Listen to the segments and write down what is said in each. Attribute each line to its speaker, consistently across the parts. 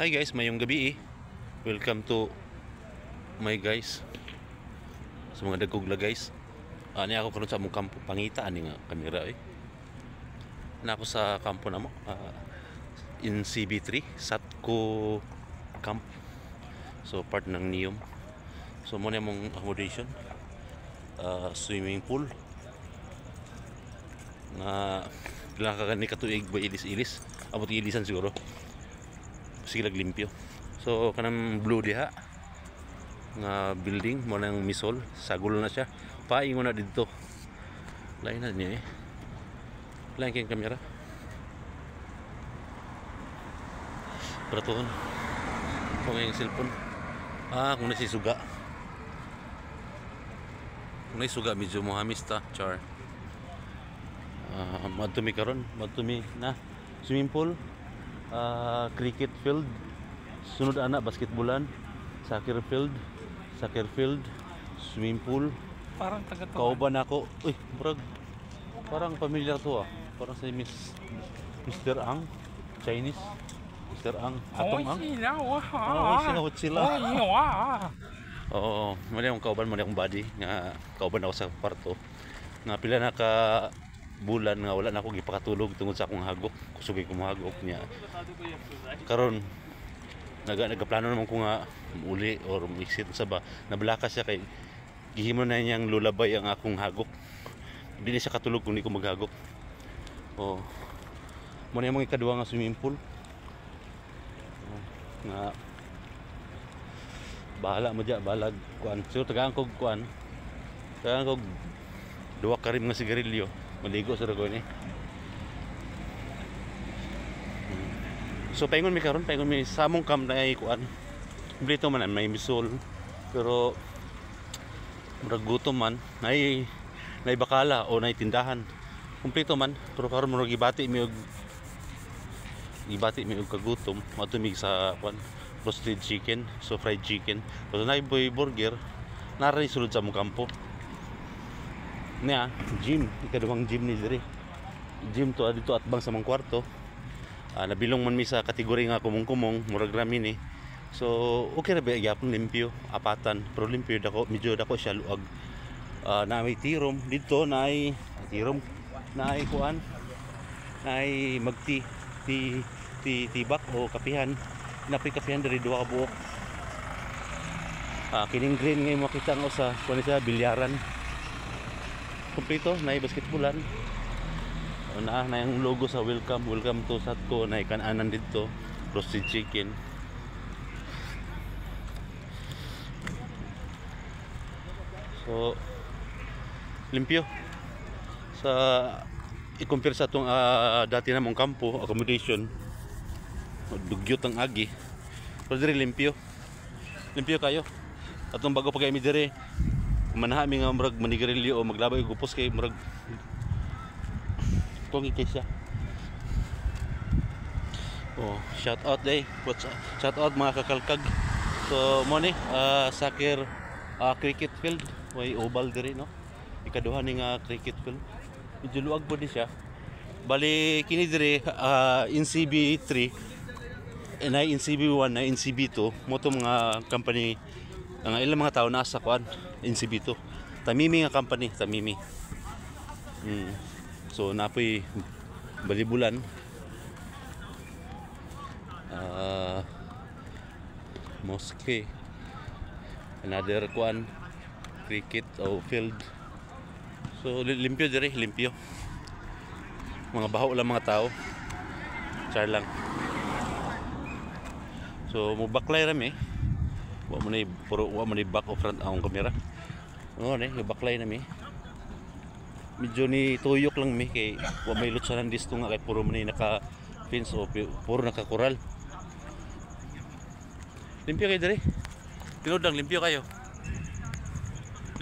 Speaker 1: Hi guys, maayong gabii. Welcome to my guys. Sa mga dagkog guys. Ani ako karon sa among kampo, pangita ani nga kamera eh. Na ako sa kampo namo in CB3, Satco Camp. So part ng NEOM. So mo na among accommodation. Swimming pool. Nga pila ka gani katuig ba, ilis-ilis. Abot ilisan siguro. Sige lag limpyo. So kanang blue diha nga building mo nang misol, sagol na siya. Paingon na didto. Lain na niya eh. Lain kayong kamera. Pratuhon. Kung yung cellphone. Ah, kung nasisuga. Kung nasuga medyo mohamis ta, char. Ah, madtumi karon, madtumi na swimming pool, cricket field, sunod ana basketballan, soccer field, swimming pool.
Speaker 2: Parang taga to.
Speaker 1: Kauban ako. Uy, murag parang familiar to ah. Parang si Miss Mr. Ang, Chinese. Mr. Ang, Atong Ang.
Speaker 2: Sila,
Speaker 1: Oo, sila, sila. Oo, mali akong kauban, mali akong buddy nga kauban ako sa kwarto. Nga pila na ka bulan nga wala na ako gipakatulog tungod sa akong hagok. Kusog ko mohagok niya. Karon nagaplano naman ko nga uli or exit sa ba. Nablaka siya kay gihimo na niyang lulabay ang akong hagok. Hindi na siya katulog kung di ko maghagok. Oh. Mo na yung mga ikaduha nga swimming pool. Oh, nga bahala mo diya, bahalag kuan. Siguro tagaan kog kuan. Tagaan kog duha ka rim nga sigarilyo. Maligo sa ko ni. So paingon mi karon, paingon mi sa among camp na ay kuan. Kumpleto man may misol. Pero murag gutom man, nay nay bakala o nay tindahan. Kumpleto man, pero karon murag gibati mi og kagutom, matumig sa kuan, roasted chicken, so fried chicken. Pero nay boy burger, naray sulod sa among kampo. Niya, gym, ikaduhang gym ni diri. Gym to dito at bang sa among kwarto. Nabilong man mi sa kategory nga kumong-kumong, murag rami ni. So, okay ra ba gyapon, limpyo, apatan, pero limpyo dako, medyo dako siya luag. Na may tirom dito, na ay tirom, na ay kuan, na ay magti ti ti tibak o kapihan. Napoy kapihan diri, duha ka buok. Kining green ngay makita nga usa kuan siya, bilyaran. Kompleto, na ay basketballan. O, na yung logo sa welcome, welcome to Satco, na kananan dito, roasted chicken. So limpyo sa i-compare sa atong dati namong kampo accommodation, dugyot ang agi, pero diri limpyo, limpyo kayo. Atong bago pa kay mi diri, manaha mi nga murag manigarilyo o maglabay og gupos kay murag kung kay siya. Oh, shout out day. What's up? Shout out mga kakalkag. So mo ni soccer, cricket field, may oval diri no. Ikaduha ni nga cricket field. Medyo luag po di siya. Bali kini diri in CB3 na in CB1 na in CB2 mo to mga company ang ilang mga tao nasa kuan in CB2. Tamimi nga company, Tamimi. So napoy balibulan. Mosque, another kuan, cricket o field. So limpyo diri, limpyo. Mga baho lang mga tao. Char lang. So mubaklay ra mi. Wa mo ni puro, wa mo ni back o front akong kamera. Oo ni, baklay na mi. Medyo ni tuyok lang mi kay wa may lutsanan disto nga kay puro man ni naka fence o puro nakakural. Limpyo kayo diri. Tinuod lang limpyo kayo.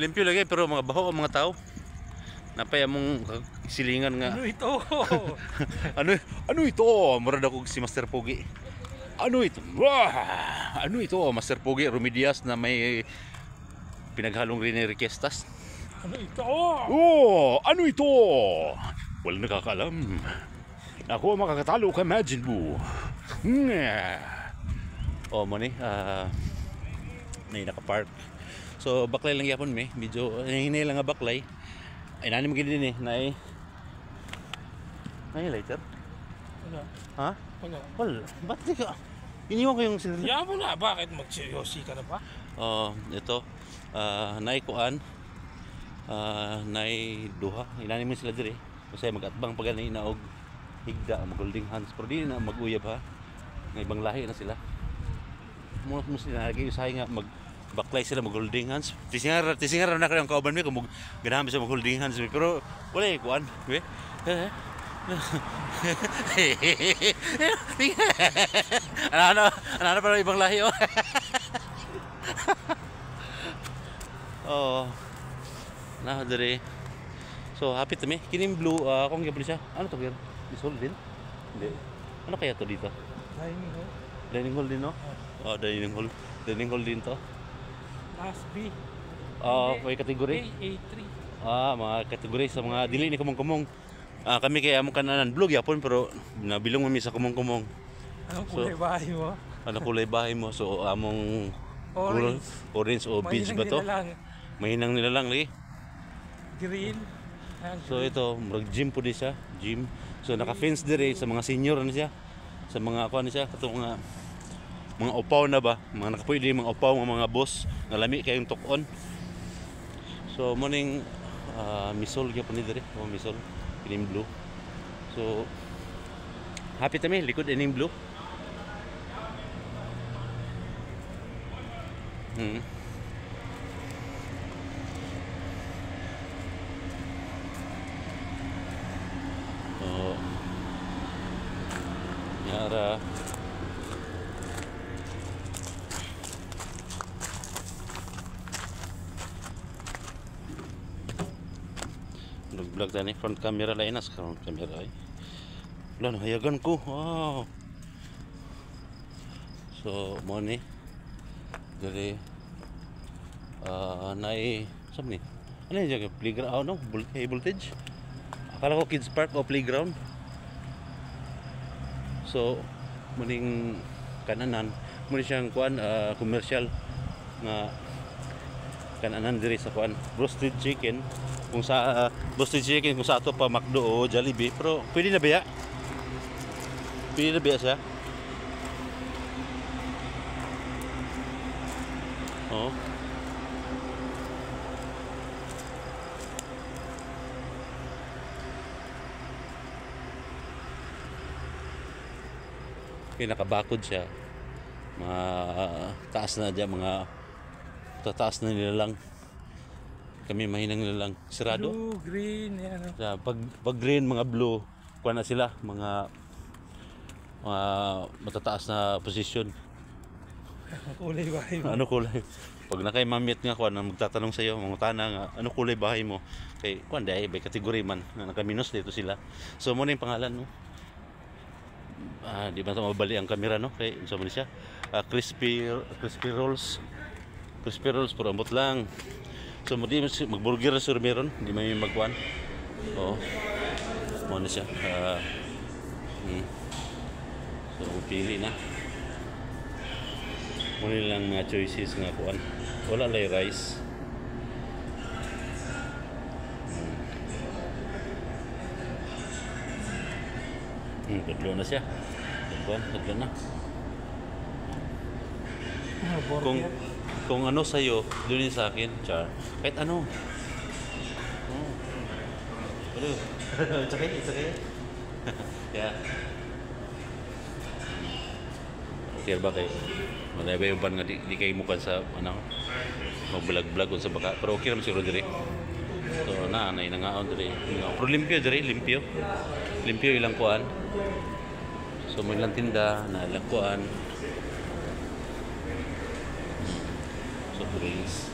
Speaker 1: Limpyo lagi pero mga baho ang mga tao. Napay among silingan nga.
Speaker 2: Ano ito?
Speaker 1: Ano ito? Murad ako si Master Pogi. Ano ito? Wah! Ano ito? Master Pogi Rumidias na may pinaghalong rin ni Requestas.
Speaker 2: Ano ito?
Speaker 1: Oh, ano ito? Walang nakakaalam. Ako ang makakatalo kay Majin Buu. Nga. Oh, mo ni na naka-park. So baklay lang gyapon mi, medyo hinay lang nga baklay. Ay nani mo gid din eh, naay naay lighter.
Speaker 2: Wala.
Speaker 1: Ha?
Speaker 2: Wala.
Speaker 1: Wala. Ba't di ka? Iniwan ko yung sila.
Speaker 2: Yaman mo na. Bakit? Magseryosi ka na ba?
Speaker 1: Oh, ito. Naay kuan. Naay duha. Inani mo sila diri. Kasi mag-atbang pag gani na og higda, mag-holding hands. Pero di na mag-uyab ha. Nga ibang lahi na sila. Muna mo sila lagi usahay nga mag baklay sila mag-holding hands. Tisingar na kayo ang kauban mi kung mag ganahan sila mag-holding hands mi. Pero wala eh kuan. We. Ano ano pa ibang lahi oh. Oo. Na diri. So happy to me. Kining blue akong gyapon siya. Ano to gyud? Misol din? Hindi. Ano kaya to dito?
Speaker 2: Dining hall.
Speaker 1: Dining hall din no? Oh, dining hall. Dining hall din to.
Speaker 2: Last B.
Speaker 1: Oh, may category.
Speaker 2: A, A3.
Speaker 1: Ah, mga category sa mga dili ni kumong-kumong. Ah, kami kay among kananan blue gyapon pero nabilong mami sa kumong-kumong.
Speaker 2: Anong kulay bahay mo?
Speaker 1: Ano kulay bahay mo? So among
Speaker 2: Orange.
Speaker 1: Orange o beige ba to?
Speaker 2: Mahinang nilalang.
Speaker 1: Mahinang nilalang lagi.
Speaker 2: Green. Ayan,
Speaker 1: So ito, murag gym po di siya, gym. So naka-fence dire sa mga senior ano siya. Sa mga kuan siya, katong mga upaw na ba, mga nakapuy di mga upaw nga mga boss nga lami kayong tuk-on. So morning misol gyapon ni dire, oh misol kining blue. So happy ta mi likod ining blue. Oh. Yara. Nag-vlog tayo ni front camera lain na sa front camera ay. Wala, nahayagan ko. Wow. So, mo ni diri naay saan ni? Ano yun? Playground, no? High voltage? Akala ko kids park o playground. So, muning kananan, muni siyang kuan commercial nga kananan diri sa kuan, roasted chicken kung sa roasted chicken kung sa ato pa McDo o Jollibee, pero pwede na ba ya? Pwede na ba ya siya? Oo. Okay, nakabakod siya. Mga taas na dyan, mga tataas na nila lang. Kami mahinang nila lang. Sarado.
Speaker 2: Blue, green, yan. Ano.
Speaker 1: Yeah, pag green, mga blue, kuha na sila, mga matataas na posisyon.
Speaker 2: Anong kulay bahay mo?
Speaker 1: Ano kulay? Pag nakay mamit nga kuha na magtatanong sa iyo, mangutana nga, ano kulay bahay mo? Kay kuha dahil by category man, nga naka-minus dito sila. So mo na yung pangalan no. Di ba ito mabali ang kamera no? Kay unsa man siya? Crispy rolls. Crispy rolls pero ambot lang. So mo di magburger sur meron, di may magkuan. Oo. Mo na siya. So pili na. Muna lang mga choices nga kuan. Wala lay rice. Kadlo na siya. Kuan, kadlo na. Kung ano sa'yo, doon yun sa akin, char. Kahit ano. Oh. Ano? It's okay, it's okay. Yeah. Okay ba kay? Wala ba yung ban nga di kayo mukan sa ano? Mag-vlog-vlog kung sa baka. Pero okay naman siguro diri. So na nangaon diri. Pero limpyo diri, limpyo. Limpyo ilang kuan. So mo ilang tinda na ilang kuan. So drinks.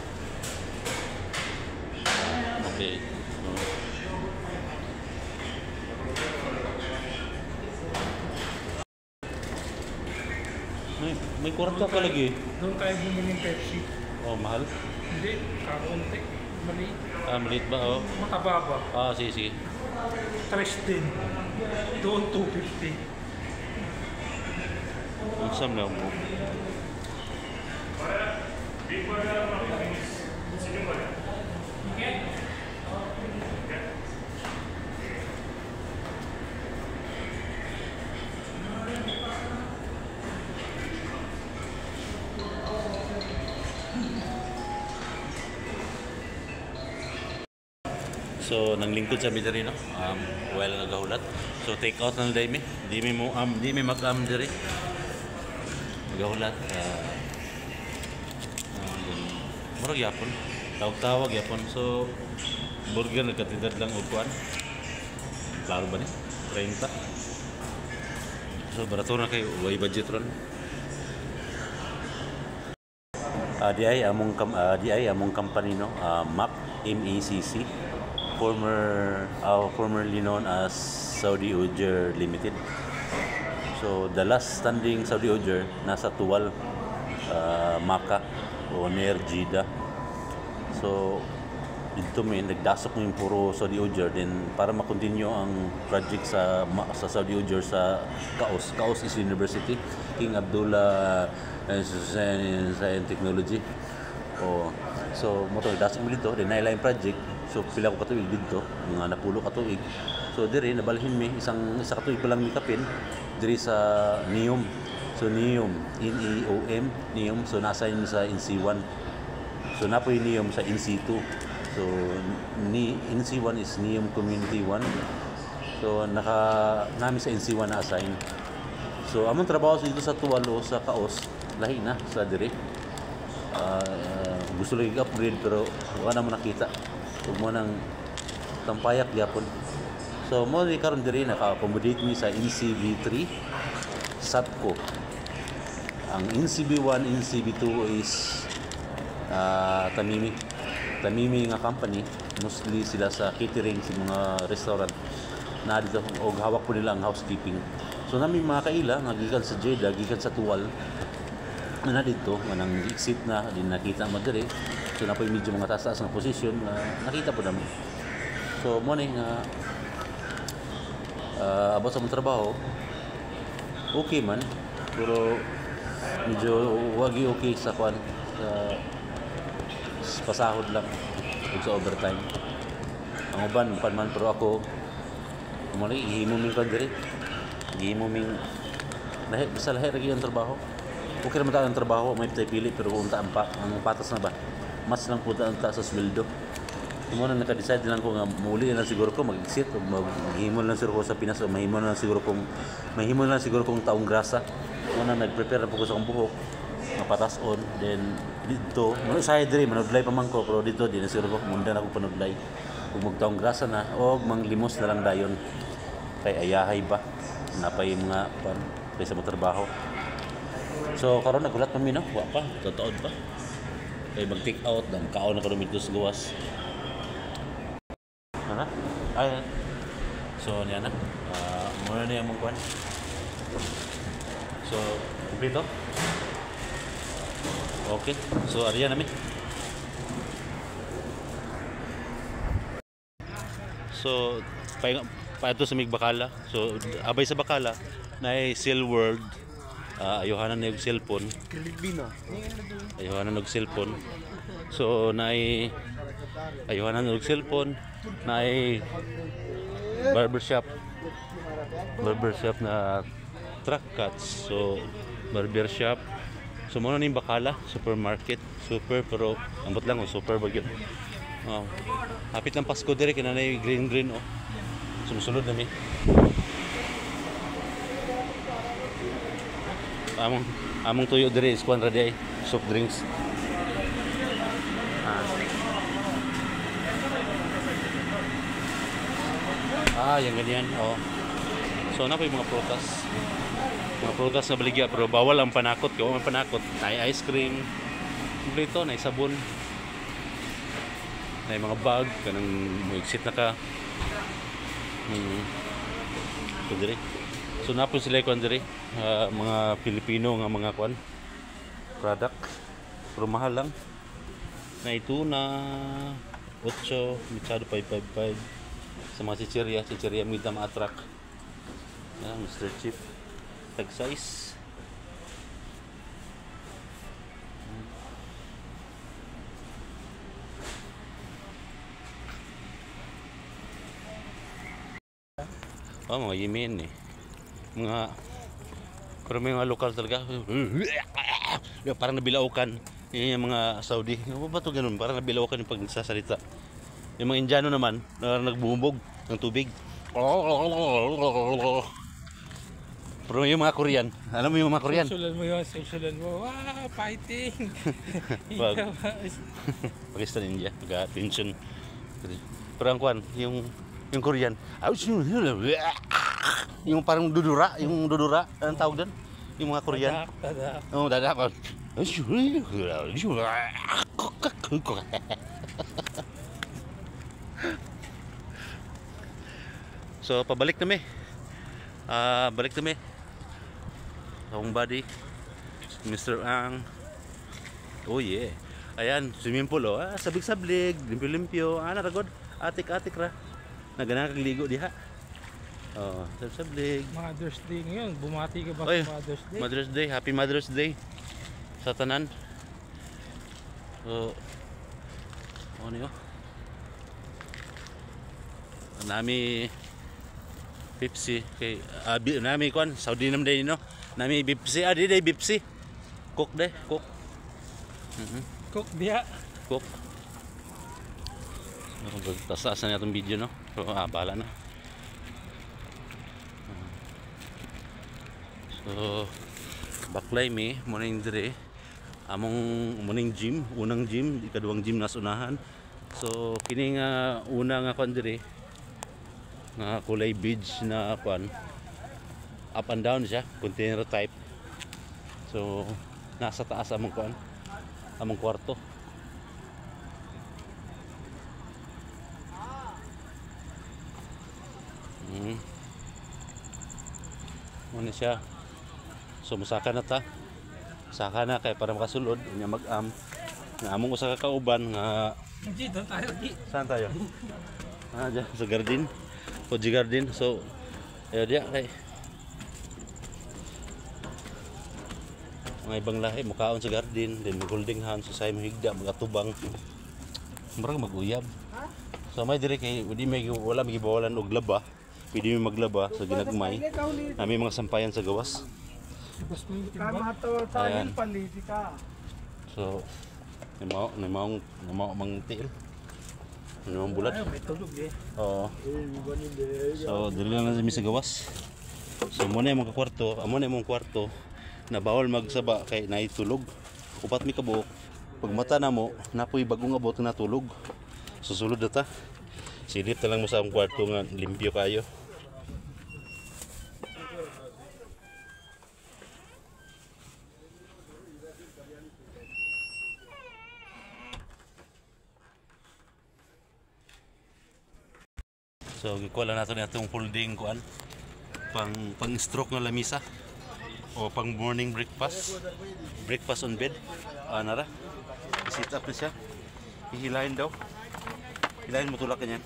Speaker 1: Okay. So, may kwarta ka lagi.
Speaker 2: Doon tayo bumili ng Pepsi.
Speaker 1: Oh, mahal?
Speaker 2: Hindi, kakaunti. Maliit.
Speaker 1: Ah, maliit ba? Oh.
Speaker 2: Mataba ba?
Speaker 1: Ah, sige, sige.
Speaker 2: Tres din. Doon 250.
Speaker 1: Ang sam na mo. So nanglingkod sa mi diri, no, while nagahulat. So take out na lang mi. Di mi mo am, di mi mag-am diri. Nagahulat. Murag yapon. Tawag-tawag yapon. So burger nagkatidad lang og kuan. Klaro ba ni? 30. So barato na kayo, way budget ron. Di ay among company, no, MAC, MECC, formerly known as Saudi Oger Limited. So the last standing Saudi Oger nasa Tuwal, Makkah o near Jeddah. So dito may nagdasok mo yung puro Saudi Oger, then para ma-continue ang project sa Saudi Oger sa KAUST. KAUST is University King Abdullah Science and Technology. O, so mo to nagdasok mo dito, then naila yung project. So pila ko katuig dito, mga napulo katuig. So diri nabalhin mi isang isa katuig pa lang mi kapin diri sa NEOM. So NEOM, N E O M, NEOM. So nasa mi sa NC1. So napoy NEOM sa NC2. So ni NC1 is NEOM Community 1. So naka nami sa NC1 na assign. So among trabaho dito sa Tuwalo sa KAUST lahi na sa diri. Gusto lagi upgrade pero wala na mo nakita. Ug mo nang tampayak gyapon. So mo ni karon diri naka-accommodate mi sa NCB3 SATCO. Ang NCB1, NCB2 is Tamimi. Tamimi nga company, mostly sila sa catering sa mga restaurant na dito og hawak po nila ang housekeeping. So nami mga kaila nga gikan sa Jeddah, gikan sa Tuwal na dito, manang exit na din nakita mo diri. So napoy medyo mga taas-taas nga posisyon nakita po namo. So mo ni nga about sa mong trabaho, okay man, pero medyo wagi okay sa kwan, sa pasahod lang ug sa overtime. Ang uban pan man, pero ako mo ni gihimo ming kwan diri. Gihimo ming lahi, basta lahi ra gyud ang trabaho. Okay ra man ta ang trabaho, may tay pili pero unta ang pa, ang patas na ba. Mas lang pud ang ta sa sweldo. Mo na naka-decide lang ko nga muuli na lang siguro ko mag-exit o maghimo na lang siguro ko sa Pinas o mahimo na lang siguro kong taong grasa. Mo na nag-prepare na po ko sa akong buhok nga patas on, then dito mo sa diri manudlay pa man ko, pero dito di na siguro ko munda na ko panudlay. Ug magtaong grasa na og manglimos na lang dayon kay ayahay ba napay mga pan kaysa mo trabaho. So karon nagulat pa mi, no, wa pa totoo pa kay mag take out dan kaon na karon dito sa gawas. Ano? Ay, so niya na. Muna na yung mong kwan. So, kumpleto? Okay. So, ariyan namin. So, pa ito sa mig Bakala. So, abay sa Bakala, na ay Seal World. Ayuhanan na yung cellphone. Ayuhanan og cellphone. So, na ay ayuhanan og cellphone, na ay barbershop. Barbershop na truck cuts. So, barbershop. So, muna na yung Bakala, supermarket. Super, pero ambot lang, oh, super ba yun. Oh. Hapit ng Pasko dire, kina na yung green green, oh. Sumusunod na mi. Among tuyo dire is kwan ra di ay, soft drinks. Ah, yung ganyan, oh. So na po yung mga prutas. Mga prutas na baligya, pero bawal ang panakot. Kaya ang panakot, na ice cream, kompleto, na sabon, na mga bag, kanang mo-exit na ka. Ito dire. So na po sila kwan dire, mga Pilipino nga mga kwan product. Pero mahal lang. Na ito na 8, mechado 555. Sa mga chichirya, chichirya mo ita ma-attract. Yan, Mr. Chip. Tag size. Oh, mga Yemen eh. Mga pero may mga lokal talaga. Parang nabilaukan. Yan yung mga Saudi. Ano ba ito ganun? Parang nabilaukan yung pagsasalita. Yung mga Indiano naman, na nagbumubog ng tubig. Pero yung mga Korean, alam mo yung mga Korean?
Speaker 2: Socialan mo yun, socialan mo. Wow, fighting!
Speaker 1: Wag. Pakistan, India, nag-attention. Pero ang kwan, yung Korean, yung parang dudura, yung dudura, anong tawag doon? Yung mga Korean.
Speaker 2: Tadak, tadak.
Speaker 1: Oo, dadak. So, pabalik na mi. Balik na mi. Akong buddy, Mr. Ang. Oh yeah. Ayan, swimming pool oh. Ah, sabig-sablig, limpyo-limpyo. Ah, naragod. Atik-atik ra. Nagana kag ligo diha. Oh, sabig-sablig.
Speaker 2: Mother's Day ngayon. Bumati ka ba
Speaker 1: Oy,
Speaker 2: sa Mother's Day?
Speaker 1: Mother's Day, Happy Mother's Day sa tanan. So, ano yun? Nami Pepsi kay nami kwan Saudi nam day no. Nami Pepsi, di day Pepsi. Coke day, Coke.
Speaker 2: Cook diha.
Speaker 1: Coke. Taas na itong video no. So, bahala na. So, baklay mi morning dire. Among morning gym, unang gym, ikaduhang gym nas unahan. So, kini nga una nga kwan dire nga kulay beige na kwan. Up and down siya, container type. So, nasa taas among kwan, among kwarto. Muna siya. So musaka na ta. Saka na kay para makasulod unya mag-am. Nga among usa ka kauban nga
Speaker 2: G, doon tayo, G.
Speaker 1: saan tayo? Ah, diyan sa garden. Fuji Garden. So ayo diya kay mga ibang lahi mukaon sa garden, then holding hands sa mo higda magatubang. Murag mag-uyab. So may dire kay di may wala may gibawalan og laba. Pwede mi maglaba sa ginagmay. Nami mga sampayan sa gawas. Ayan. So, namao mang tiil. Namao bulat.
Speaker 2: Ay, may tulog eh.
Speaker 1: Oo. So, dili lang mi sa gawas. So, muna yung mga kwarto, amo na yung kwarto na bawal magsaba kay naitulog. Upat mi kabuok. Pag mata na mo, napoy bagong abot na natulog. Susulod na ta. Silip na lang mo sa akong kwarto nga limpyo kayo. So gikuha lang nato atong folding kuan pang stroke nga lamisa o pang morning breakfast. Breakfast on bed. Nara. Sit up na siya. Hihilahin daw. Hilahin mo tulak ganyan.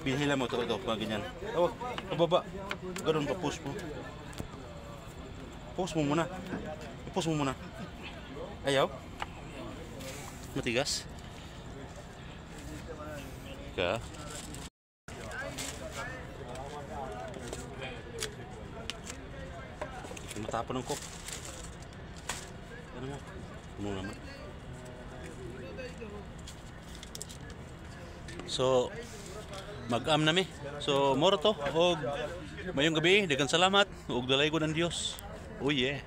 Speaker 1: Pinhila mo tulak ito, mga ganyan. Tawag, pababa. Ganun pa, push mo. Push mo muna. I-push mo muna. Ayaw. Matigas. Ka. Matapon ng coke. Ano mo? Ano naman? So, mag-am na mi. So, moro to. Og mayong gabi, daghang salamat. Og dalay ko ng Dios. Oh yeah.